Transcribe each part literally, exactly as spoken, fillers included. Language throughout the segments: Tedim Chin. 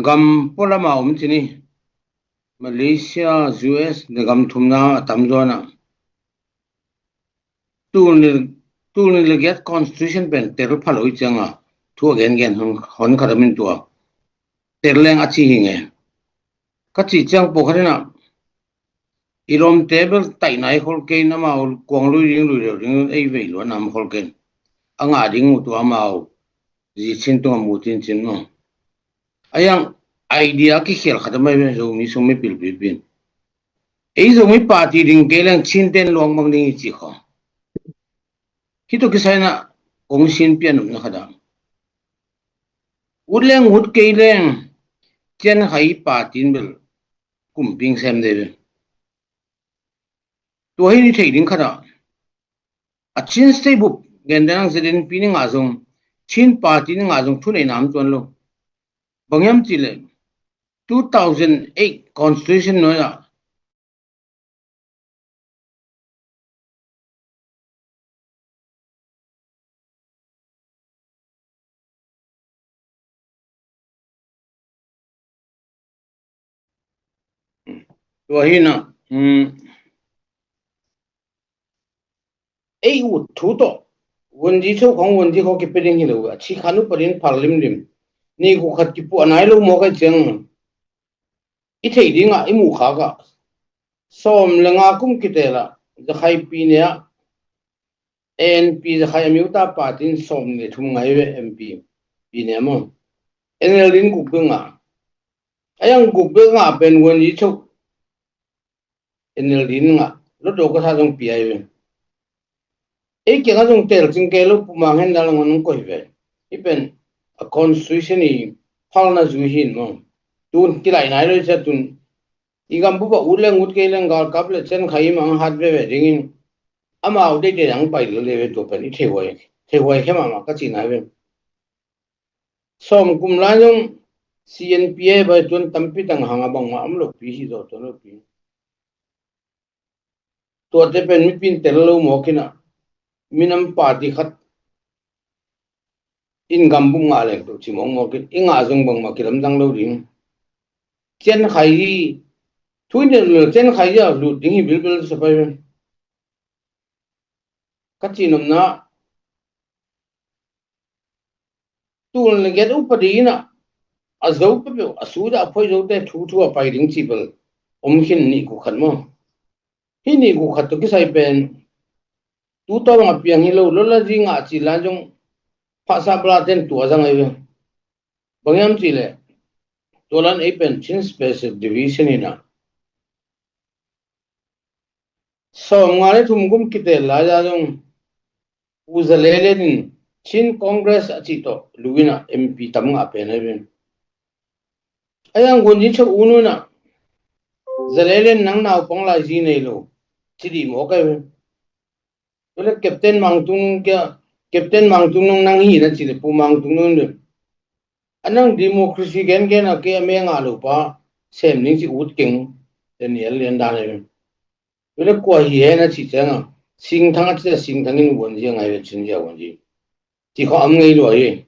Gam pualam a om ci ni. Malaysia, U S, na gam thumna a tamzaw in ah. Tul nih, tul nih le giat constitution pen tel pha lo i ciang a, thu a gengen hon, hon khat om in tua. Tel leng a ci hi nge. Ka cih ciang pawlkhat in ah, i lawmte bel taih nai khol kei in, amau kuang lui ding lui reu ding, ei vei lua nam khol kei in. A ngah ding uh tua amau zi Chin tungah mu cincin maw. A yang idea kikhial khat a mai ve Zomi sung mipil pipi in. Ei Zomi party ding kei leng Chin ten luang bang ding i ci khaw. Hih tawh kisai in ah kong sin pian nopna khat ah, ut leng ut kei leng Chin Khai party in bel kumping sem dei ve. Tua hi ni thei ding khat ah, a Chin State bup gen dan ang Z N P in ngah zong, Chin party in ngah zong thuneihna om tuan lo. Bang hiam cih leh two thousand eight constitution nuai ah tua hi in ah, um, ei ut thu tawh, Wunzi Cho khong Wunzi khaw kipia ding hi lo a, ci khan upa din phal limlim. Ni ku khat kipuah nai lo maw kai ciang. I theih dingah i muh khak ah, sawm le nga kum kiteel ah, Zakhai pine ah, A N P Zakhai a miuta party in sawm le thum ngai ve M P pine ah maw. N L D in guk bek ngah. A yang guk bek ngah pen Wunzi Cho N L D in ngah, Hlutdaw kasa zong pia hi ve. Ei kiangah zong teel cing kei lo, Pu Mang Hen Dal ngon hong koih ve. Hih pen a constitution i phalna zui hi in maw. Tun kilaih nai lo i cia tun. I gam bup ah ut leng ut kei leng galkap le Chin Khai i mang hat veve dingin amau deite dang pai lel ve tua pen i theihuai, theihuai khe mahmah ka cih nai ve. Sawm kum lai zong C N P a bai tuan tampi tang hang a bangmah om lopi hi zaw tuan lopi. Tuate pen mipi in tel lo mawk in ah, minam party khat in gam bup ngah leng tawh ci mawkmawk in, i ngah zong bangmah kilamdang lo ding. Chin Khai hi, thu in tel lo Chin Khai hi a lut ding hi bilbil sa pai ve. Ka cih nopna, tul nih le giat upadi in ah, a zo peuhpeuh, a sut ah a phoih zote thu thu a pai ding cih bel om khin ni ku khat maw. Hih ni ku khat tawh kisai pen tu tawh bang a piang hi lo, Lawlazi ngah cih lai zong phahsah bala ten tua zang ahi ve. Bang hiam cih leh tua lan ei pen Chin Special Division in ah, sawm nga le thum kum kiteel lai-a zong Pu Za Le Lian in Chin Congress a cih tawh lu in ah M P tam ngah pen ahi ve. A yang Wunzi Cho u nu in ah, Za Le Lian nang naupang lai zi nei lo ci dih mawk ahi ve. Tua leh Captain Mang Tung Nung kia, Captain Mang Tung Nung nang hi na cih leh Pu Mang Tung Nung in, a nang democracy gengen a kei a mei a ngah lo pa sem ning ci ut keng, Daniel Lian Dan in. Tua leh kua hi hen a cih ciang a, Singthang a cih a, Singthang in Wunzi a ngai ve, Chin zia Wunzi. Ci khawng om ngei lua hi.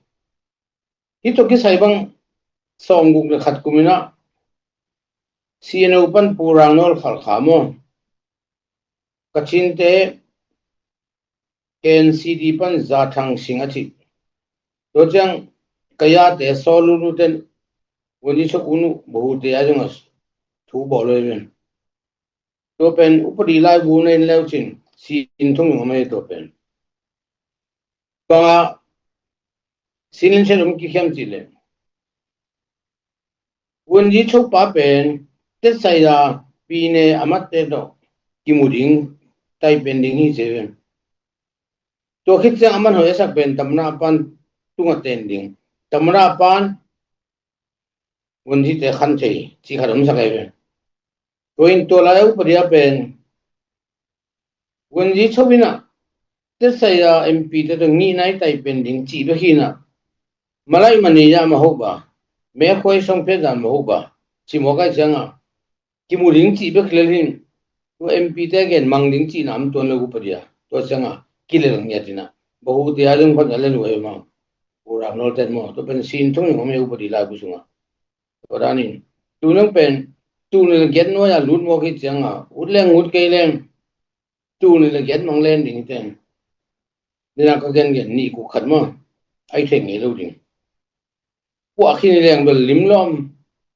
Hih tawh kisai bang sawmguk le khat kum in ah C N O pan Pu Rang Nawl Khalkha maw, Kachinte K N C D pan Za Thang Sing a cih. Tua ciang Kayate Saw Lu Lu ten Wunzi Cho u nu Bahute a zong a thu bawl lo hi ven. Tua pen upadi laibu na en leu cin, sin thum in om ahi tua pen. Bang a sin in siat om kik hiam cih leh, Wunzi Cho pa pen Tet Saida pine a matte tawh kimu ding, tai pen ding hi ci ve. Tua khit ciang a man hoih a sak pen Tamada pan tungah ten ding. Tamada pan Wunzi te khan thei cih khat om sak ahi ve. Tua in tua lai a upadi a pen Wunzi Cho in ah Tet Saida M P te tawh ngihna i tai pen ding cih bek hi in ah, Malaih Manei zah mah hoh ba, Mekhuai Songphet zah mah hoh ba, ci mawk ahih ciang a, kimu ding cih bek lel hi in, tua M P te gen mang ding cihna om tuan lo upadi a, tua ciang a kilel ngiat in ah, Bahute a zong pan a lel uh ahi maw, Pu Rang Nawl ten maw, tua pen sin thum in om ahi upadi laibu sung a. Tua danin tu nang pen tul nih le giat nuai-a lut mawk hi cianga ut leng ut kei leng tul nih le giat mang len ding hi ten. Nina ka gengen nih kuk khat maw ai thei ngei lo ding. Puah khin hi leng bel lim lawm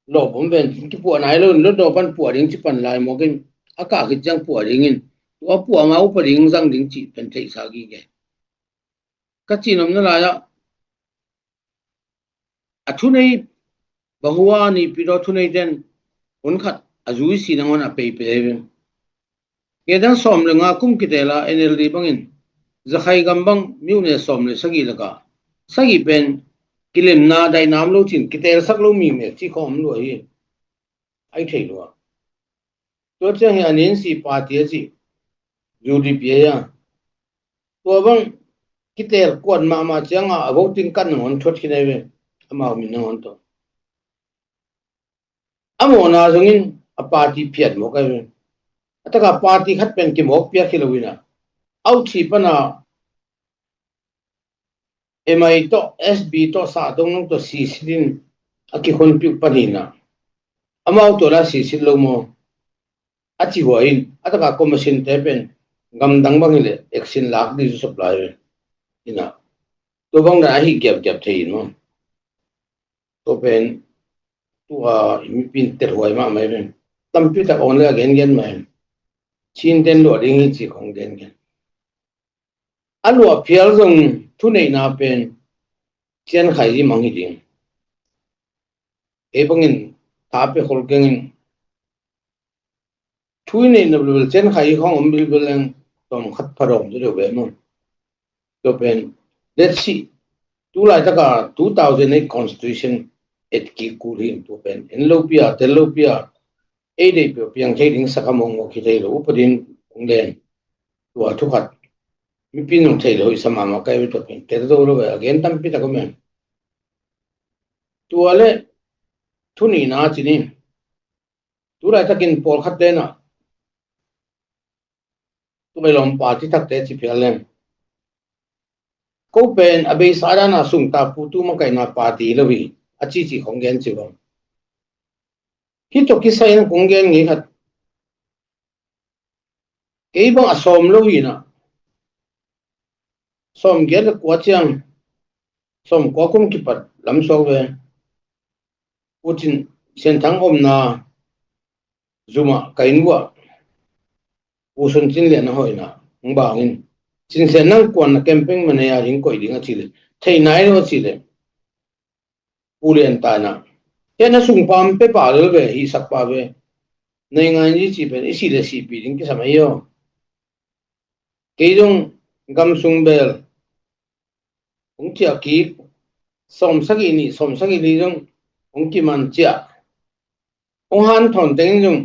lawp om ven kipuah nai lo in lotdaw pan puah ding ci pan lai mawkin a kah khit ciang puah dingin tua puah ma upa ding zang ding cih pen theihsa gige. Ka cih nopna lai-ah a thunei bang hua nihpi daw thunei ten hun khat a zui si nangawn a peipei hi ve. Ngedan sawm le nga kum kitela N L D bangin zakhai gam bang miune sawm le sagih laka sagih pen kilemna dainam lo cin kitelsak lo mi mek ci khawng om lua hi. Ai thei lua. Tua ciang hi a nin si party a ci U D P a tua bang kitel kuat mahmah cianga a voting kan nangawn thuat khin ai ve. Amau min nangawn tawh a mawhna zongin a party phiat mawk ai ve. A taka party khat pen kimawk piak hi lo ina authi pana M I tawh S B tawh sah dong nong tawh sisit in a kikhonpiuh panina amau tawh la sisit lo maw? A ci hua in a taka commission te pen gamdang bang hileh action lak ding sop lai ve. Ina tua bang dan ahi giapgiap thei in maw? Tua pen tua i mipin telhuai mahmah hi ven. Tampi tak awn le a gengen mah hi. Chinten luah ding hi ci khong gengen. A luah phial zong thuneihna pen ciankhai hi mang hi ding. Ei bangin tha pe khol kengin thu i neihna bilbil ciankhai hi khong om bilbil leng tawm khat phadawm deuh deuh ve maw? Tua pen let's see. Tu laitaka two thousand eight constitution et kik kul hi. Tua pen en lopi a tel lopi a ei deih peuh piang thei ding sakha mawngmawng khi thei lo upa din ung len. Tua thukhat mipi nung thei lo i sa mahmah kai ve. Tua pen tel zo lo ve a gen tampi tak om em. Tua le thunihna ci ni. Tu laitakin pawlkhat tenah tua i lawm party thakte ci phial lem. Ko pen a beisa dana sungta putu makaihna party lo hi a cici khong gen ci bang. Hih tawh kisai na kong gen ngei khat kei bang a sawm lo hina sawm giat le kua ciang sawm kua kum kipat lamsuak ve. Putin Sianthang omna zumah ka inn uah Pu Sun Cin Lian a hoihna hong bangin Cin Sian nang kuan na camping manei a ding koih ding a cih le thei nai lo a cih le Pu Lian ta na hian a sung pam pe pa lel ve hi sak pa ve. Nei ngai ni cih pen i sih le sihpi ding kisam ahi aw. Kei zong gam sung bel hong ciah kik sawm sagih nih sawm sagih li zong hong kiman ciah hong han thawn tengin zong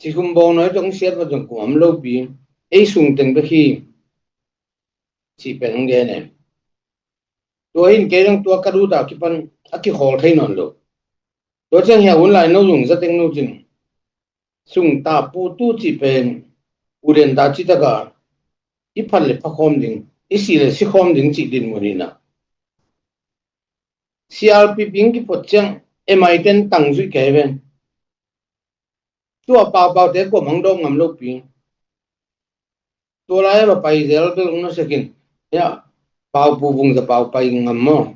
cikhum bawng nawi zong siat va zong kum om lopi ei sung teng bek hi. Cih pen hong gen em. Tua hin kei zong tua ka duta kipan a kikhawl thei nawn lo. Tua ciang hia hun lai no zung zateng no cin sungta putu cih pen ulen ta citaka i phat le pha khawm ding i si le si khawm ding cih dinmun hina. C R P P in kiphot ciang M I ten tang zuih kei ven. Tua paupaute kuam hang dawk ngam lopi. Tua lai a va pai zel bel hong na sekin hia paupu vung za pau pai ngam maw?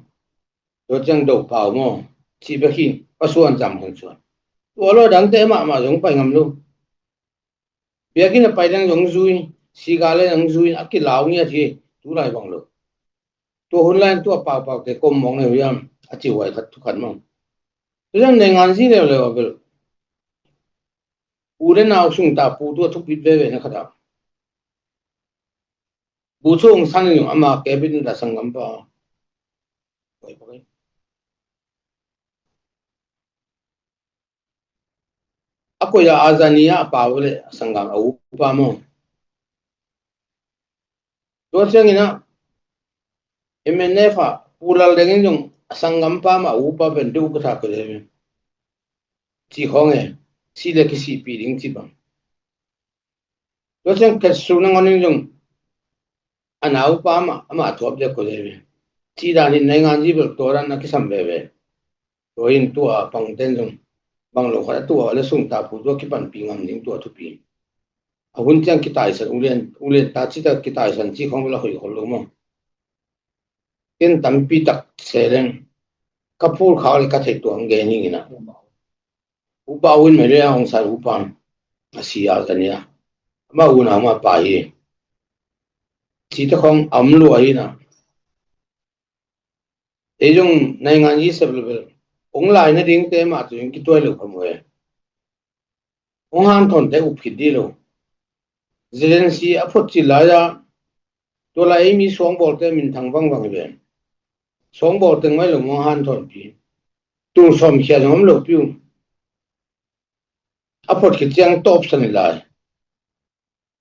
Tua ciang do pau maw? Cih bek hi pasuan cam hong suan. Tua lo dangte mahmah zong pai ngam lo. Biakinn a pai dang zong zui siga le zong zui a kilau ngiat hi. Tu lai bang lo. Tua hun lai tua paupaute kom mawng le huiam a ci huai khat thu khat maw? Tu zang nei ngan zi leuleu a bel. U le nau sungta putu a thupit veve na khata. Bu chung san yung ama kebit na da sanggam pa. A koya a zani a pau le a sanggam a upa maw? Tua ciangin a M N F a pulal dengin zong a sanggam pa ma a upa pen deuh ka tha ko le. Ci khawng e si le kisihpi ding ci bang. Tua ciang ketsuk na nganin zong a naupa amah amah thuap dek ko le. Ci dan in naingan zi bel tua dan a kisam veve. Tua in tua pangten zong bang lo khat a tua le sung tapu tua kipanpih ngam ding tua thupi. A hun ciang kitaisan ulian ulian ta cita kitaisan ci khong bel a hoih khol lo maw? Ken tampi tak se leng ka phul khak le ka theih tuang gen hi ina. Upa Win Maria Aung San upa a si a zania ama una ama pa hi. Cita khong a om lua hi ina. Ei zong naingan i sep level ong lai nadingte mah tu in kituai lo kha mu e. Ong hanthawnte up khit dih lo. Zelensky a phot cil lai-a tua lai ei mi suangbawlte minthang vangvang hi ve. Suangbawl teng mai lo mong hanthawnpi. Tul sawmkhia zong om lo piu. A phot khit ciang tawpsan hi lai.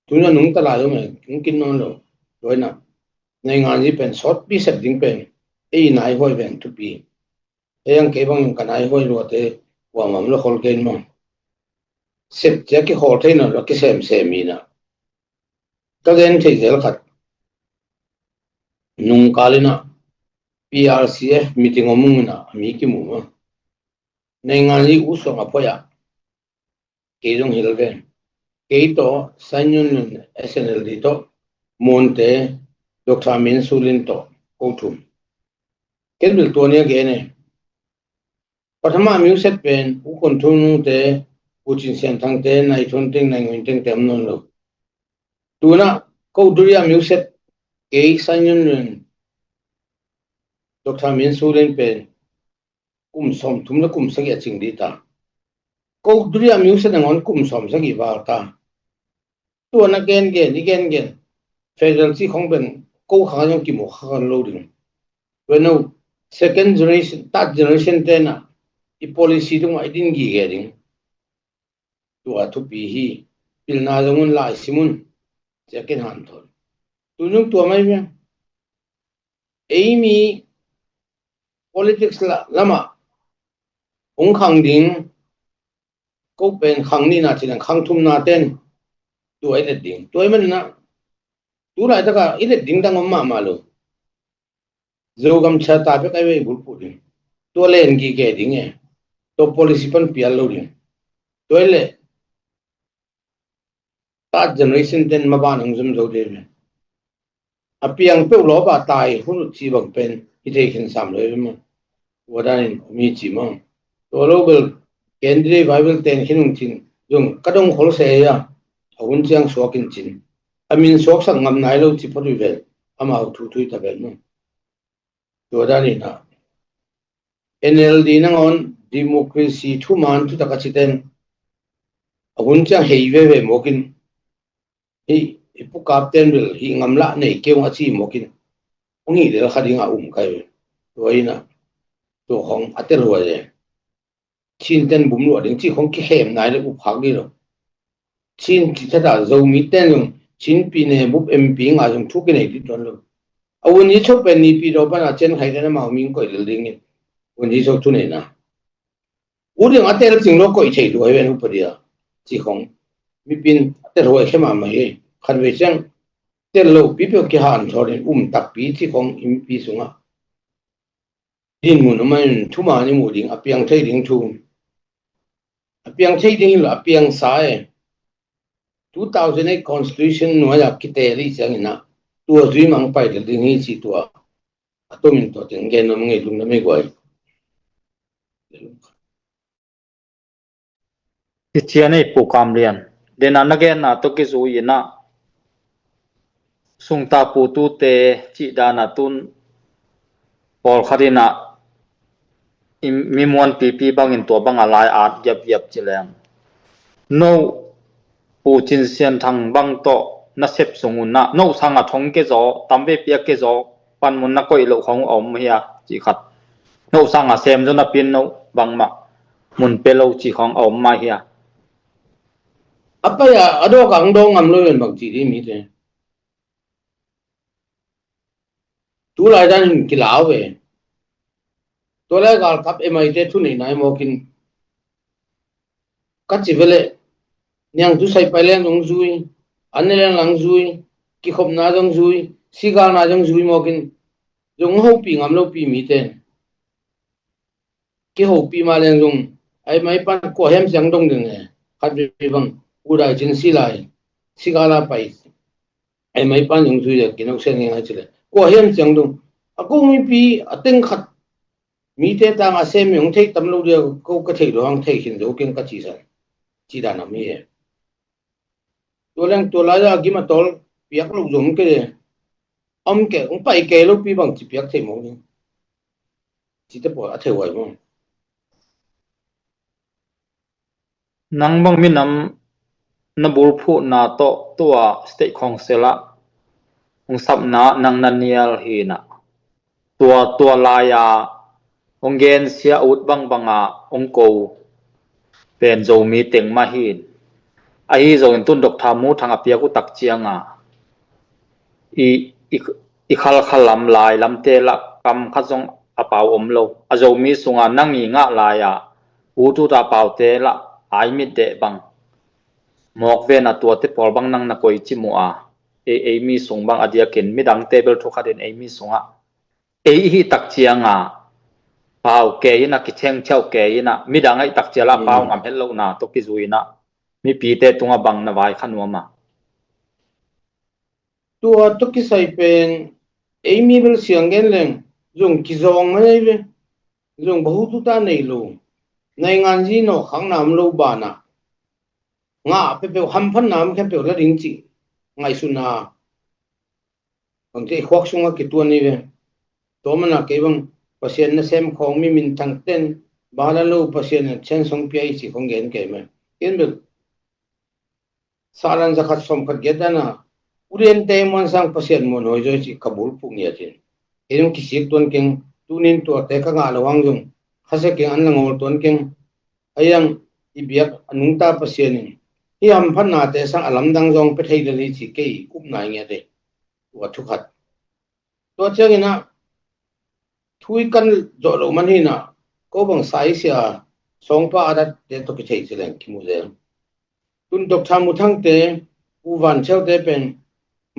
Tuna nungta lai om e, nung kin nawn lo. Tua ina naingan i pen sawtpi sep ding pen ei naihuai veng thupi. Ei ang kei bangin ka naihuai luate kuamah om lo khol kei in maw? Sep cia kikhawl thei nawn lo kisemsem hi ina. Ka gen thei zel khat. Nungkal ina P R C F meeting om ung ina a mi kimu maw? Naingan i u suang a phoih ah kei zong hil ve. Kei tawh Sainyun Lun S N L D tawh Monte Doctor Min Sulin tawh ko thum. Ken bil tua nia gen e. Pathama music pen U Kon Thung Nungte, U Cin Sian Thangte, Nai Thun Teng, Nai Nguin Tengte om nawn lo. Tuna ko duria music kei Sainyun Lun Doctor Min Sulin pen kum sawmthum le kum sagih a cing dih ta. Ko duria music nangawn kum sawmsagih val ta. Tua na gengen i gengen federal ci khong pen ko khang zong kimu kha lo ding. Tua no second generation, third generation tena i policy tungah i din gige ding. Tua thupi hi. Pilna zong un lai sim un. Cia ken hanthawn. Tu zong tua mai mia. Ei mi politics lamah hong khang ding ko pen khang nihna cih khang thumna ten tua i let ding. Tua i manina tu laitaka i let ding dang om mahmah lo. Zogam chata pek ai vei bulphuh ding. Tua len gige ding e. Tua policy pan pial lo ding. Tua i leh third generation ten maban hong zum zo ding e. A piang peuh lawpa tai hun uh cih bang pen hi thei khin sam lo e maw? Tua danin om hi ci maw? Tua lo bel candidate Bible ten khin hong cin zong ka dong khol se ei a. A hun ciang suak in cin a min suaksak ngam nai lo ci phot uh vel amau thu thui ta vel maw? Tua danin a N L D nangawn democracy thuman thutak a citen a hun ciang hei veve mawkin hi i pukap ten bil hi ngamlah nei keu a ci mawkin hong hi lel kha ding a um kai ve. Tua ina tua khong a tel huai le Chin ten bum luah ding cih khong kikhem nai le up khak dih lo. Chin cih thata Zomi ten zong Chin pi ne bup M P nga zong thu kinei dih tuan lo. A un hi chok pen nipi daw pana cen khai ten amau ming koih lel dingin un hi chok thu neina. U ding a tel cing lo koih thei duai ven upa dia cih khong mipin a tel huai khe mahmah hi. Khat vei ciang tel lo pi peuh kihan thawrin um takpi cih khong i mipi sungah dinmun a man thuman i muh ding a piang thei ding thu a piang thei ding hi lo a piang sa e. Two thousand eight constitution nuai a kite lih ciangin a tua zui mang pai del ding hi ci tua a tomin tua teng gen nuam ngei lungdam ei guai. Hi cian ei Pu Kam Lian dena na genna tawh kizui inah sungta putute cih dana tun pawlkhat inah mi muanpipi bangin tua banga lai at giapgiap ci leng no Pu Cin Sian Thang bang tawh na sep sung unah no sanga thong kezaw tamvei piak kezaw panmun na koih loh khong a om hia cih khat. No sanga sem zo na pin no bangmah mun pe lo cih khong a om mah hia. A pai a a dawk ang dawng ngam lo ven bang cih dih mite. Tulai dan in kilau ve. Tulai galkap M I te thu nei nai mawkin ka ci veleh niang tu sai pai leng zong zui an ne leng lang zui kikhopna zong zui sigalna zong zui mawkin zong hopi ngam lopi mite. kihopih mah leng zong, ai mai pan kua hiam ciang dong ding e, khat vei bang, U Dai Cin si lai, Sigala pai, ai mai pan zong zui le, kinok sen ngai ngai ci le. Kua hiam ciang dong, a ko mipi, a teng khat, mite tang a sem mi hong thei tam lo dia, ko ka thei lo hang thei khin zo keng ka ci san. Ci dan a mi e. Tua leng tua lai a gim a tawl piak lo zong ke le. Om ke, hong pai ke lo pi bang ci piak thei mo ni. Ci te pawl a thei huai mo. Nang bang minam na bulphuhna tawh tua state council ah hong sapna nang na nial hi na. Tua, tua lai-a hong gensia ut bangbanga hong ko pen Zomi teng mah hi. Ahi zongin tun Doctor Mu Thang a piak uh tak cianga i, i, i khalkhal lam lai lamte lah kam khat zong a pau om lo. A Zomi sunga nang i ngah lai-a ut ut a paute lah ai mit deh bang mawk ven a tuate pawl bang nang na koici mu a, ei, ei mi sung bang a diakin midangte bel thukhatin ei mi sungah ei i hih tak cianga pau kei ina, kitheng thiau kei ina, midang a hih tak ciala pau ngam het lohna tawh kizui ina, mipite tunga bang na vaikha nuam a? Tua tawh kisai pen ei mi bel siang gen leng zong kizawng mai ve. Zong bahututa nei lo, nainganzi nawkkhakna om lo banah ngah peuhpeuh, hamphatna om khempeuh la ding cih ngaihsutna bangte i khuak sungah kituan hi ve. Tua mana kei bang Pasian nasem khawng mi minthang ten bala lo Pasian in chance hong pia i ci khong gen kei mah. Ken bel salan zakhat sawmkhat giat dana uliante muansang Pasian muanhawi zaw i ci ka bulphuh ngiat in. Kei zong kisik tuan keng, tunin tuate ka ngah lo hang zong khasia keng, an la ngawl tuan keng. Aiang i biak a nungta Pasian in hih hamphatnate sang a lamdang zong pia thei lel hi ci kei upna i ngiat e. Tua thukhat. Tua ciangin ah thu i kan zawh loh man hi na, ko bang sa i sia sawngpa a datte tawh kithei ci leng kimu zel. Tun Doctor Mu Thangte, U Van Thiaute pen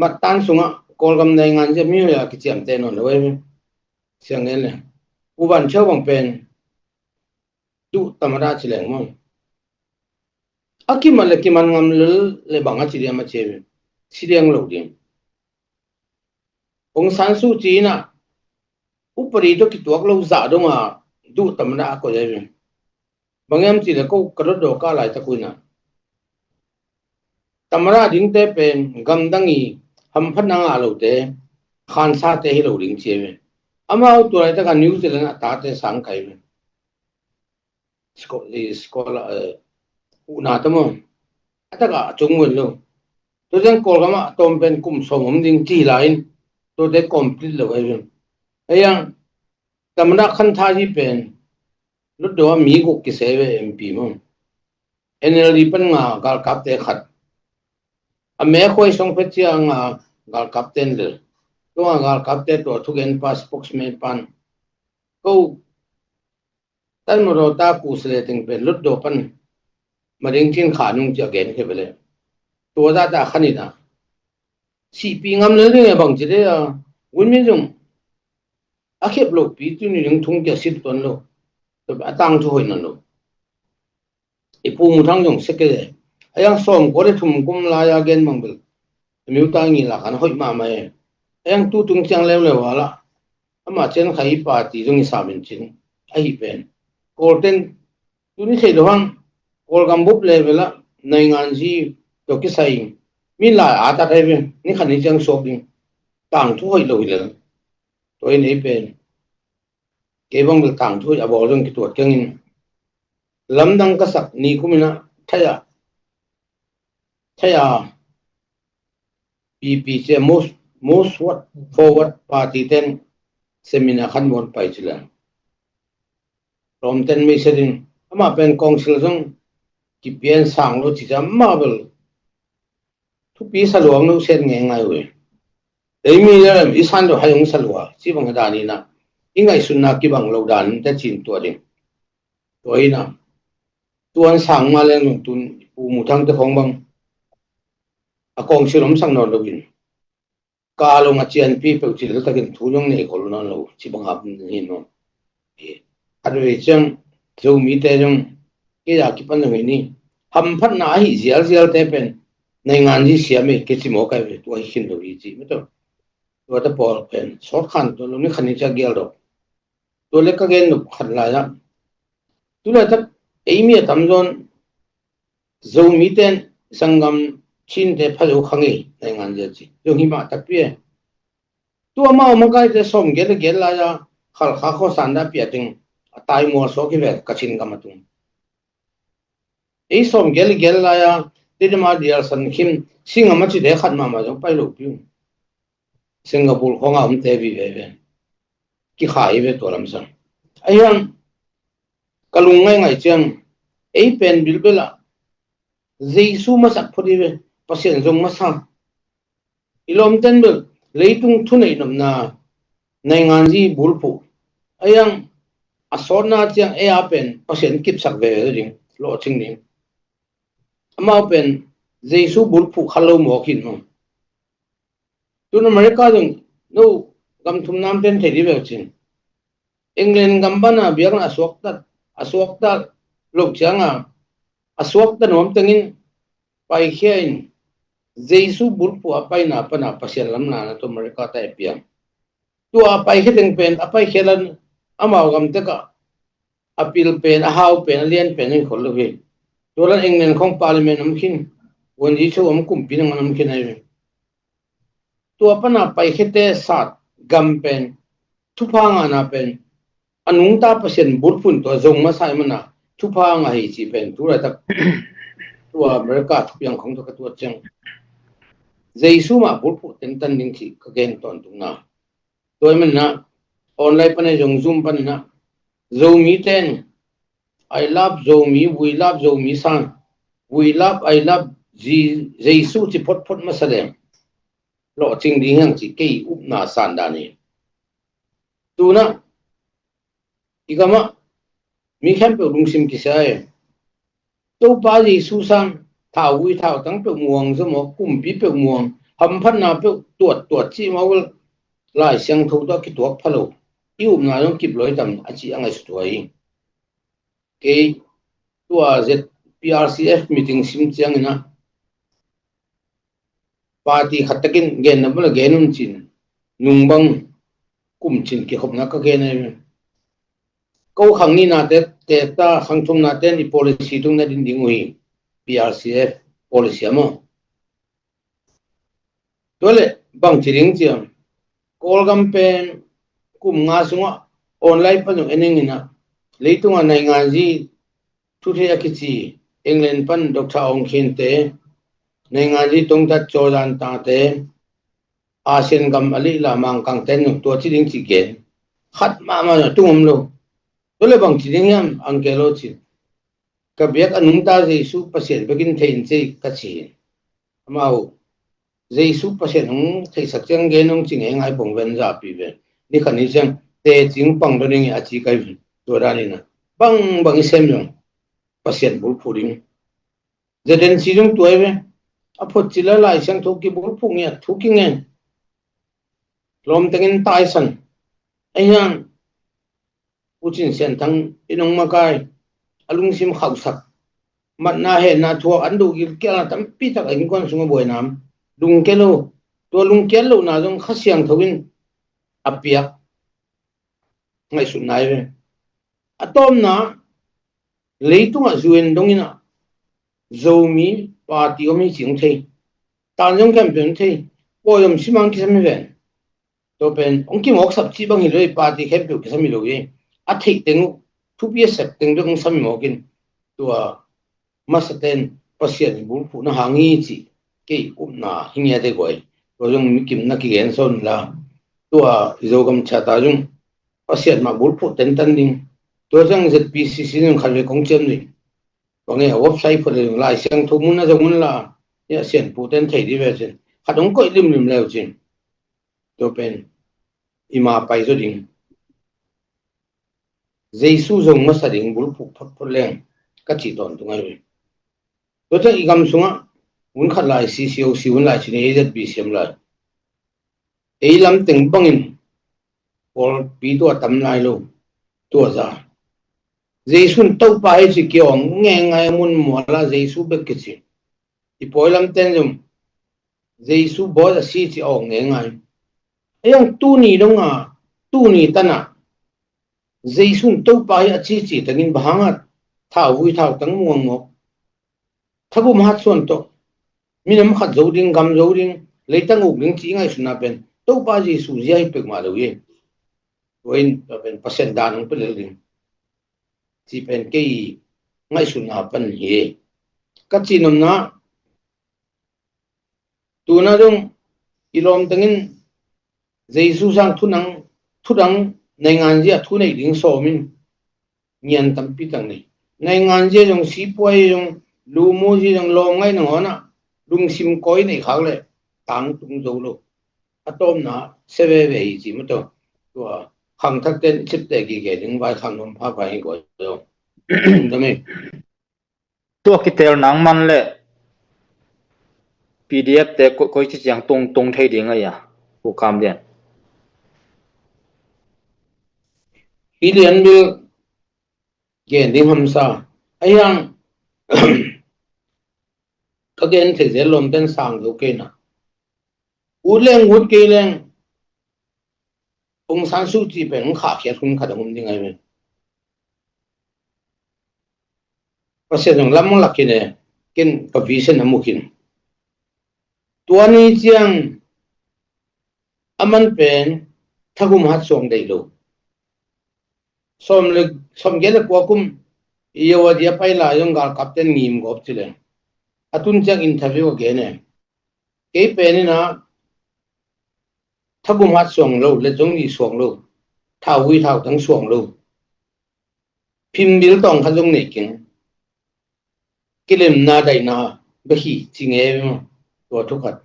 mattan sungah Kawlgam naingan zia mi hoih a kiciamte nawn lo ei. Siang ngen le U Van Thiau bang pen duh tamada ci leng maw? A kimat le kiman ngam lel le bang a ci diam a ci si diang lo ding. Aung San Suu Kyi in ah upadi tawh kituak lo zah donga duh tamada a koih ahi ve. Bang hiam cih le ko ka dotdaw kah laitak uh in ah tamada dingte pen gamdang i hamphatna ngah lote, khansate hi lo ding ci ahi ve. Amau tua laitaka New Zealand a tate sang kai ve. Scholar, eh, uhna ta maw? A taka a cung mun lo. Tua ciang Kawlgam ah tawm pen kum sawm om ding ci lai in tuate complete lo ahi ve. Aiang tamada khan tha hi pen lutdaw a mi guk kisei ve, M P maw? N L D pan nga galkapte khat. A mekhuai song phet ciang a galkapte in lel. Tua nga galkapte tua thugen pa spokesman pan ko tan mawdaw ta ku sele teng pen lutdaw pan mading cin kha nung ci a gen khe bele. Tua data khan in a sihpi ngam lel ding e bang ci de a win min zong a khep lo pi tuni ding thung kia sit tuan lo. A tang thu hoih nan lo. I Pu Mu Thang zong seke a yang sawm kua le thum kum lai a gen bang bel a miu ta ngi la khan hoih mahmah e. A yang tu tung ciang leuleu a lah ama cian khai i party zong i samin cin ahi pen Kawlten tuni thei lo hang Kawlgam bup level ah nainganzi tawh kisai mi lai a tat ahi pen ni khan ni ciang suak ding tang thu hoih lo hi lel. Tua in ei pen kei bang bel tang thu a bawl zong kituat kengin lamdang ka sak ni kum in ah thei a thei a P P C most most what forward party ten seminar khan muan pai ci leng. Lawmten mi sedin ama pen council zong kipian sang lo ci ca ama bel thupi sa luang lo set ngei ngai uh e. Ei mi le i san lo hai hong sa lua ci bang a dan in ah i ngaihsutna kibang lo dan te cin tua ding. Tua in ah tuan sang ma leng lungtun Pu Mu Thang te khong bang a council om sang nawn lo in ka long a cianpi peuh ci lel takin thu zong nei khol nawn lo ci bang a hin nawn. Khat vei ciang Zomite zong kei a kipan zong hi ni. Hamphatna ahi zialzialte pen nainganzi siam ei, kei ci mawk ai ve, tua hi khin lo hi ci mah tawh. Tua ta pawl pen sawt khan tua lo ni khan ni cia gial dok. Tua le ka gen nop khat lai ah, tu laitak ei mi a tamzaw in Zomite in sanggam Chinte pha zo kha ngei, nainganzi a ci. Zong hi mah takpi e. Tua amau makaite sawmgiat le giat lai-a Khalkha khuasan dah pia ding a tai mual suak hi ve, Kachin gam a tung. Ei sawmgiat le giat lai-a Tidima Dial San Khim Singam a cite khat mahmah zong pai lo piu. Singapore khawng a omte vive ve. Kikhai hi ve tua lamsang. Ahiang ka lung ngaingai ciang ei pen bilbel ah Jesu masak phot hi ve, Pasian zong masa. I lawmten bel leitung thuneih nopna nainganzi bulphuh. Ahiang a sawtna ciang ei a pen Pasian kipsak veve ding, lawhcing ding. Amau pen Jesu bulphuh kha lo mawk hi maw. Tun America zong no gam thum namte in thei dih ve uh cin. England gam pana biakna a suaktat, a suaktat loh cianga a suakta nuam tengin paikhia in Jesu bulphuh a paina pana Pasian lamna na tawh America ta e piang. Tua a paikhia teng pen a paikhia lan amau gam tekah a pil pen, a hau pen, a lian pen in khol lo hi. Tua lan England khawng parliament om khin, vuanzi cho om, kumpi nangawn om khin ahi ve. Tua pana paikhiate sat gam pen, thupha ngahna pen a nungta Pasian bulphuh in tua zong masa i mana thupha ngah hi cih pen tu laitak tua America thupiang khawng tawh ka tuat ciang Jesu mah bulphuh tentan ding cih ka gen tawntungna. Tua i manina online panin zong Zoom panina Zomite in "I love Zomi, we love Zomi" san, "We love, I love Je-, Jesu" ci photphot masa leng lawhcing ding hiang ci kei upna sandan hi. Tuna i gamah mi khempeuh lungsim kisia e. Topa Jesu sang thauvui thautang peuh muang zaw maw, kumpi peuh muang, hamphatna peuh tuattuat cih mah uh, Lai Siangtho tawh kituak pha lo, i upna zong kip lo hi tam a ci a ngaihsut huai hi. Kei tua Z P R C F meeting sim ciangin ah party khat takin genna bula gen un cin, nungbang kum cin kikhopna ka gen ahi. Ko khang nihna te, te ta khang thumna ten i policy tungna din ding uh hi, P R C F policy a maw. Tua le bang ci ding ciang, Kawlgam pen kum nga sungah online pan zong en ing inah, leitungah nainganzi thuthei a kici England pan Doctor Aung Khin te, nainganzi tongtat Jordan tate, Asian gam a lihla Mangkang ten zong tua ci ding ci gen khat mahmah zong a tung om lo. Tua le bang ci ding hiam, Uncle aw ci. Ka biak a nungta Jesu Pasian bekin thei in cei ka ci hi. Amau Jesu Pasian hong theihsak ciang gen hong ci ngeingai pong ven zapi ve. Ni khat ni ciang teci hong pang dawning hi a ci kai ve. Tua danin a bangbang i sem zong Pasian bulphuh ding. Zedensi zong tua hi ve. A phot cila Lai Siangtho kibulphuh ngiat thu kingen. Lawm tengin taisan. Ahiang Pu Cin Sian Thang in hong makai, a lungsim khauhsak, matna henna thuak, an duh gilkialna tampi tak a innkuan sungah buaina om. Lungkia lo, tua lungkial lohna zong Kha Siangtho in a piak ngaihsutna hi ve. A tawpna, leitungah U N dongin ah Zomi party om hi ci hong thei. Tan zong khempeuh hong thei. Pawi om simang kisam hi ven. Tua pen hong kimawksap cih bang hi lo hi, party khempeuh kisam hi lo hi. A theih teng uh, thupi a sep teng bek hong sam hi mawkin, tua masaten Pasian i bulphuhna hang hi cih kei upna hi ngiat e guai. Tua zong mi kimna kigen sawn la, tua i Zogam Charter zong Pasian mah bulphuh tentan ding. Tua zong Z P C C zong khat ve kong ciam ding. Bang e, a website phot le Lai Siangtho mun a zong un la, ia Sianpu ten thei dih ve cin. Khat hong koih limlim leu cin. Tua pen i ma pai zaw ding. Jesu zong masa ding bulphuh photphot leng ka cih tawntung ahi ve. Tua ciang i gam sungah hun khat lai C C O C hun lai cin, A Z B siam lai. Ei lam teng bangin pawlpi tua tam lai lo, tua za. Jesu in Topa hi ci kiawng ngeingai a, mun mual a Jesu bek kici. I pawi lamten zong Jesu bawi a si ci awng ngeingai. A yang tuni dong a, tuni tan a Jesu in Topa hi a cici tangin bang hang a thauvui thautang muangmawk, thagum hat suan tawh minam khat zo ding, gam zo ding, leitang uk ding ci ngaihsutna pen Topa Jesu zia hi pek mah lo hi. Tua in tua pen Pasian dan hong pia lel ding ci pen kei ngaihsutna pan hi. Ka ci nopna, tuna dong i lawm tangin Jesu sang thunang, thudang naingan zia thu nei ding sawm in ngian tampi tak nei. Naingan zia zong sipuai zong lumu zia zong lawm ngaih nangawn ah lungsim kawi nei khak le tangtung zo lo. A tawpna se veve hi ci mah tawh. Tua khangthak ten i cipte gige ding vai khang nuam pha vai hi guai zo. Dami. Tua kitel nang man le P D F te ko-, koi ci ciang tung, tung thei ding a ia, Pu Kam Dian. Hi lian bil gen ding hamsa. A hiang ka gen thei zel lawm ten sang zo kei na. Ut leng ut kei leng Aung San Suu Kyi pen hong khahkhiat hun khat a hum ding ahi ve. Pasian zong lam hong lak khin e, ken ka vision a mu khin. Tua ni ciang a man pen thagum hat suang deih lo. Sawm le, sawm giat le kua kum i yo a dia pai lai zong galkap ten ngim gawp ci leng. A tun ciang interview a gen e. Kei pen in a thagum hat suang lo, let zong nih suang lo, thauvui thautang suang lo. Phim bil tawng khat zong nei keng. Kilemna daihna bek hi ci nge maw? Tua thu khat.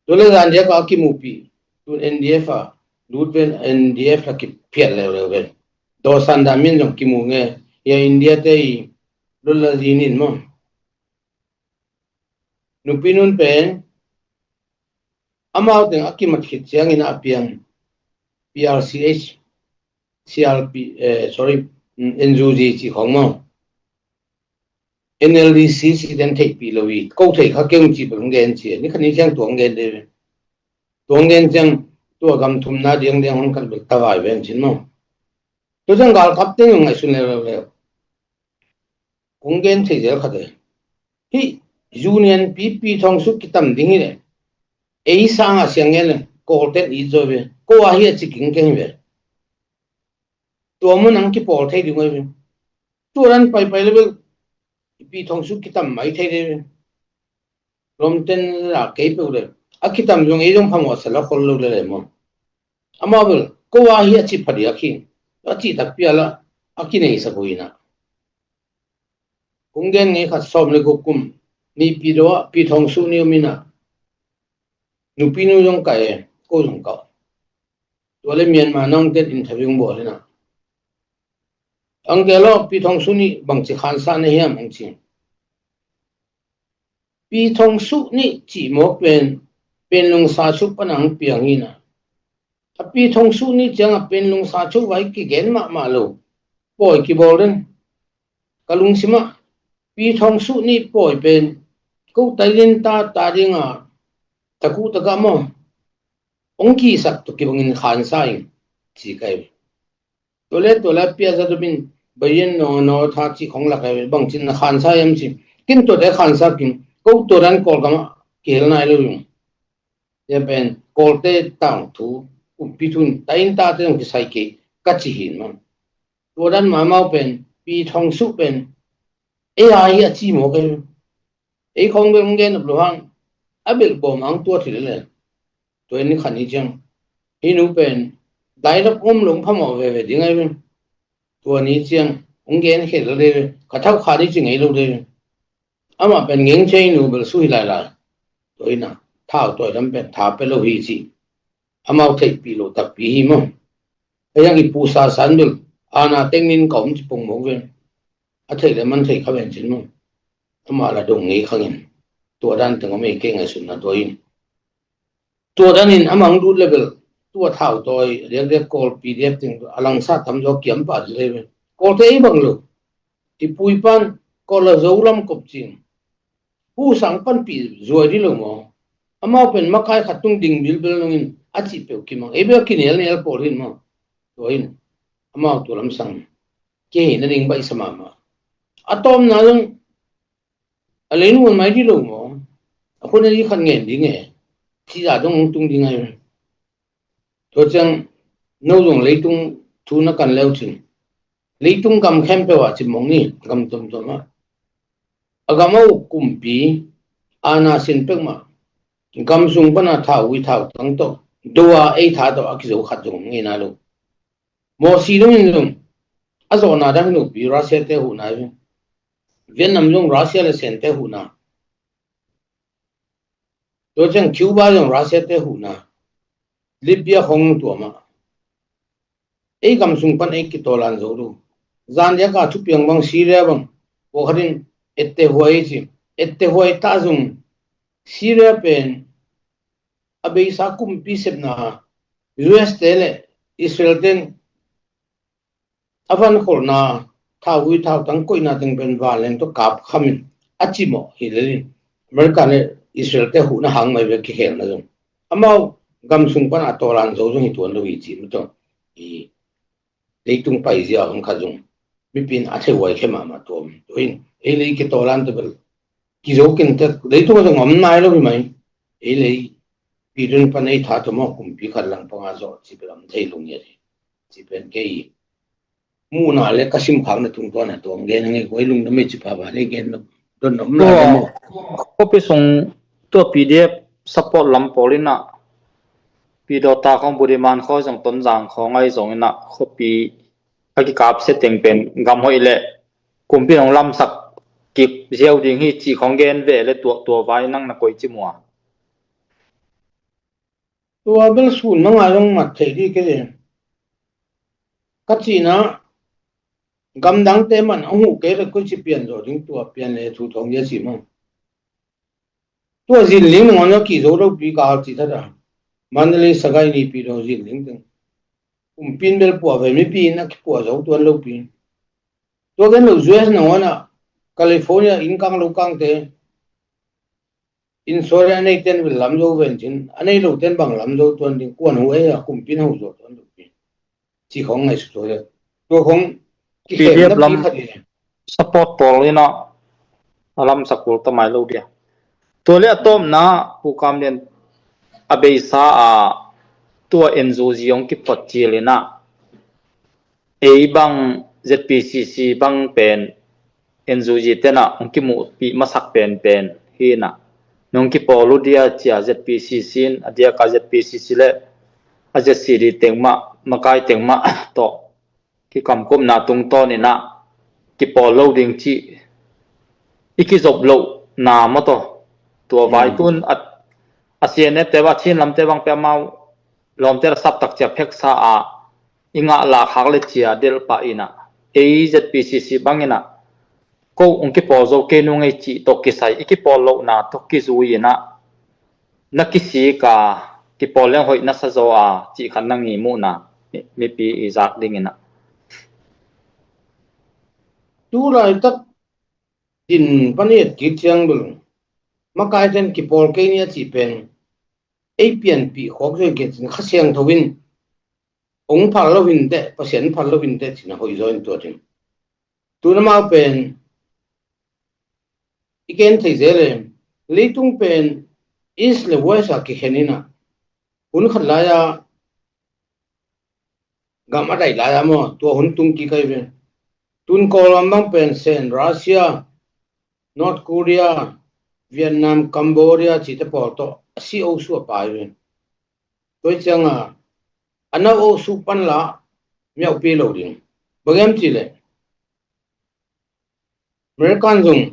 Tua le zan dia ka a kimuhpih, tun N D F a lut ven, N D F la kiphiat leuleu ven. Daw san dah min zong kimu nge, ia India te i lula zinin maw? Nupi nun pen amau teng a kimat khit ciangin a piang P R C H, C R P, eh, sorry, mm, N U G ci khong maw? N L D C ci den theihpih lo hi, ko thei kha keng ci bang gen ci, ni khat ni ciang tuang gen de. Tuang gen ciang tua gam thumna diang diang hong khat bek tavai ven cin maw? Tua ciang galkap teng ngaihsun leuleu. Kong gen thei zel khat e. Hih union pipi thong suk kitam ding hi le. Ei sanga siang ngen le. Kawlten it zaw ve. Ko a hi a ci kingkeng hi ve. Tua mun ang kipawl thei ding ahi ve. Tua dan paipai le bel. Pi thong suk kitam mai thei ding ve. Lawmten la kei peuh le. A kitam zong ei zong phamawh sa la khol lo le le maw. Amau bel. Ko a hi a ci phadiak hi. A ci takpi a la. A kinei sa ko hi na. Kong gen ngei khat sawm le guk kum, mi pi do ah, pi thong su ni um ina. Nupi nu zong kai e, ko zong kau. Tua le Myanmar nong ten interview bawl ina. Ang ke lo, pi thong su ni bangci khansa na hiam ang ci. Pi thong su ni ci mawk pen, pen lungsa su pan ang piang ina. A pi thong su ni ciang a pen lungsa su vai kigen mahmah lo. Pawi kibawl den. Ka lungsim ah, pi thong su ni pawi pen, ko tailin ta ta ding a, taku taka maw, ong kisak tu kibangin khansa in, ci kai. Tole, tole, pia za tu min, bayen no, no, tha ci khong lak ai, bangcin na khansa yam ci. Kin tua te khansa kin, ko tua dan Kawlgam ah, kihel nai lo yung. Tua pen, Kawlte tangthu, kumpi thun, ta in ta te zong kisai kei, ka ci hin maw. Tua dan mahmah pen, pi thong su pen, ei a hi a ci mawk e. Ei khong bel hong gen nop lo hang, a belh bawm ang tua thil le. Tua in ni khat ni ciang, hi nu pen, dailap om lo hong phamawh veve ding ahi pen. Tua ni ciang, hong gen khel le, ka thau kha ni ci ngei lo de. Amah pen ngeng cia hi nu bel su hi lailai. Tua ina, thau tawi lam pen, tha pe lo hi ci. Amau theihpih lo takpi hi maw. A yang i pu sa san bel, ana tengnin ka om ci pong mawk ven. A theih le man theih kha ven cin maw. Amah la dong ngei khangin. Tua dan teng om ei kei ngaihsutna tua in. Tua dan in amah ang lut le bel. Tua thau tawi, riak riak Kawl P D F teng, a langsa tam zaw kiam pah le bel. Kawlte ei bang lo. I puipan Kawla Zo lam kop cing. Pu sang panpih zuai dih lo maw? Amau pen makai khat tung ding bilbel nungin a cih peuh kimang. Ei bel kinel nial pawl hin maw? Tua hin amau tua lam sang kei na ding baih sa mahmah. A tawmna zong a lei nuam mai dih lo maw? A khun a dih khat ngen ding e. Thihzah dong hong tung ding ai. Tua ciang no zong leitung thu na kan leu cin. Leitung gam khempeuh ah cimawng ni, gam tuamtuam ah. A gam a uk kumpi, aana sin pek mah. Gam sung pana thauvui thautang tawh, do a ei tha tawh a kizo khat zong ngei na lo. Mawsi dong in zong a zawhna dang hi lopi, Russia te huhna hi. Vietnam zong Russia le Sen te huhna. Tua ciang Cuba zong Russia te huhna. Libya khong tuam ah. Ei gam sung pan ei kitawlan zo lo. Zan diak a thupiang bang Syria bang. Pawlkhat in ette huai ci. Ette huai ta zong Syria pen a beisa kumpi sepna U S te le Israel ten a van kholhna thauvui thautang koihna teng pen vanleng tawh kap khamin a cimawh hi lelin America le Israel te huhna hang mai ve kikhelna zong amau gam sung pan a tawlan zo zong hi tuan lo hi ci mah tawh. I leitung paizia hun khat zong mipi in a theihuai khe mahmah tuam. Tua in ei lei kitawlan tawh bel kizo kinte leitung a zong om nai lo hi mai. Ei lei pi dun pan ei tha tawh maw kumpi khat lang panga zawh ci bel om thei lo ngiat hi. Ci pen kei muhna le ka simkhakna tungtawn a tuam gen a ngei kuai lungdam ei ci pha ba dei gen don om lai le maw? Khuapi sung tua P D F support lam pawl inah Pi Dawta khawng, Budiman khawi zong, Tonzang khawngai zong inah khuapi a kikapsia teng pen gam hoih le kumpi in hong lamsak kik ziau ding hi cih khawng gen ve le tua, tua vai nang na koici mua? Tua bel sun manga zong mat thei dih kei. Ka cihna gamdangte man a huh kei le koici pian zawh ding tua pian le thu thawng dia ci maw? Tua zinling nangawn a kihzo lopi ka hal cih thata. Mandalay Sagaing nipi lo zinling teng. Kumpin bel puah ve mipi in a kipuah zo tuan lopi. Tua gen lo U S nangawn a California inn kang lo kangte. Insurance a neiten bel lam zo ven cin a nei loten bang lam zo tuan ding kuan hu ei a kumpin ho zo tuan lopi. Ci khong ngaihsut tua le tua khong P D F lam khat hi. Support pawl inah a lamsak kul ta mai lo dia. Tua le a tawpna Pu Kam Lian a beisa a tua N G O zi hong kiphot cil inah ei bang Z P C C bang pen N G O zi tenah hong kimuhpih masak penpen hi inah nong kipawl uh dia cia Z P C C in a diaka Z P C C le a Z C D teng mah makai teng mah tawh kikamkupna tungtawn inah kipawl lo ding cih i kizop lohna maw tawh tua vai tun a, a C N F te va Chin lamte bang pe amau lawmte la saptak cia pheksa a i ngah lahkhak le cia delh pah inah ei Z P C C bang inah ko hong kipawl zo kei nung ei cih tawh kisai i kipawl lohna tawh kizui inah na kisik a kipawl leng hoih na sa zaw a cih khat na ngimuhna mipi i zak ding inah. Tu laitak din pan i et kik ciang bel makai ten kipawl kei ni a cih pen ei pianpih khawk zoi kei cin Kha Siangtho in hong phal lo hinteh, Pasian phal lo hinteh cin a hoih zaw in tua ding. Tun amau pen i gen thei zel e, leitung pen East le West a kikhen inah hun khat lai-a gam a daih lai-a maw tua hun tung kik ai ve. Tun Kawlgam bang pen Sen, Russia, North Korea, Vietnam, Cambodia cite pawl tawh a si o suah pai ve. Tua cianga a nau o su pan la miaupi lo ding. Bangem ci le American zong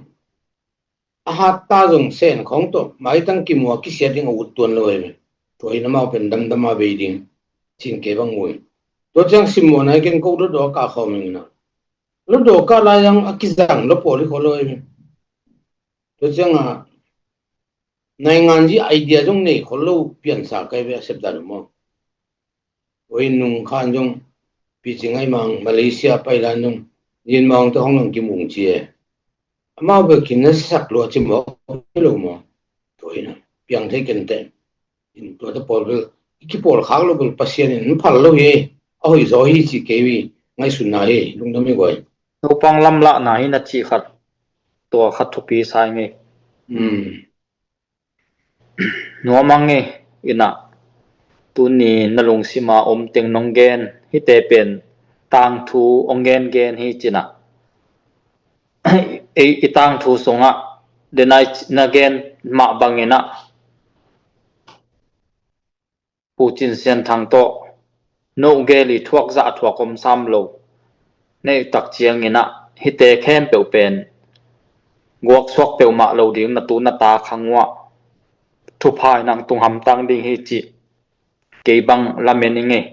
a hat ta zong Sen khawng tawh maitang kimua kisia ding a ut tuan lo e. Tua in amau pen damdam a bei ding cin kei bang ui. Tua ciang simmawh nai ken ko dawdawk a khawm ing na. Lo dawk a lai zang a kizang lo pawl i khaw lo e. Tua cianga naingan zi idea zong nei khol lo piansa kai ve a sepdan uh maw? Oi nung khan zong picing ai mang Malaysia paidan zong Yin Maung te hong lang kimung ci e. Amau bel kin na sak lua ci maw, lo maw. Tua hi na, piang thei ken te. In tua te pawl bel i kipawl khak lo bel Pasian in phal lo hi. A hoih zaw hi ci kei hi. Ngaihsutna hi, lungdam hi guai. Naupang lamlahna hi na cih khat, tua khat thupi sa ing ei. Nuam ang ei, ina. Tuni na lungsima om teng nong gen, hite pen tangthu ong gen gen hi cina. Ei, i tangthu sungah denai na gen mah bangina Pu Cin Sian Thang tawh no gel i thuak zah thuak om sam lo. Neih tak ciangina hite khempeuh pen guaksuak peuhmah lo ding na tu na ta khang uah thupha in ang tung hamtang ding hi cih kei bang lamen ing ei.